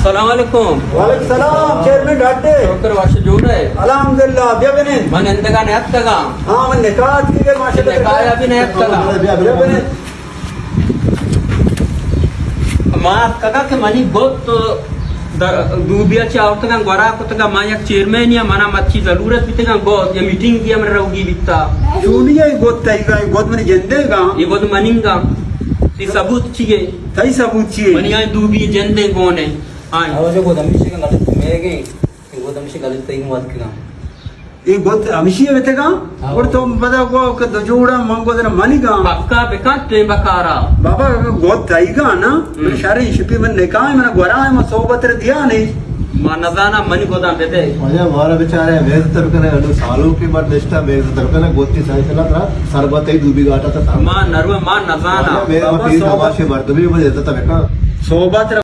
السلام علیکم۔ وعلیکم السلام، چیئرمین ڈاکٹر۔ شکر، وش جوڑ ئے؟ الحمدللہ، بیا بنند۔ من اندگا نیاتکگاں۔ ہاں، من نکاح اتکگے، ماشاءاللہ۔ نکاح ابھی نیاتکگاں۔ بیا، بیا، بنند۔ ما اتکگاں کہ منی گد در-، دوبیا چہ آورتگاں، گورا کتگاں، ما یک چیئرمینی آں، منا مرچی ضرورت بیتگاں، گد یا میٹنگی آ من روگی بیتا۔ چونی اے گد تئیگا، اے گد منی جندیگا۔ اے گد منیگا۔ تئی ثبوت چی اے؟ تئی ثبوت چی اے؟ منی آئی دوبی جندے گون اے۔ آئی۔ آواز گد ہمیشی کہ غلط میگے، کہ گد ہمیشی غلط تئیگا وت کگا۔ اے گد ہمیشی بیتگا؟ ہاں۔ اور تو پدا گو کہ دو جوڑا من گد نہ منیگا۔ پکا بکن ٹیم بکارا۔ بابا گد تئیگا نا، ہم۔ شریں شپی من نکاح، من گورا، من صحبت ر دیا نہیں۔ ما نزاناں، منی گداں بدے۔ واجہ مارا بیچارے میز تر کنے، انو سالوں کی مر نشتا میز تر کنے، گوتی سائیں چلا ترا سربت ہی دوبی گاٹا تا۔ ما نرو، ما نزاناں۔ واجہ میز بابا پیر صحبت، تماشے مردمی مجھے عزت بکا۔ صحبت ر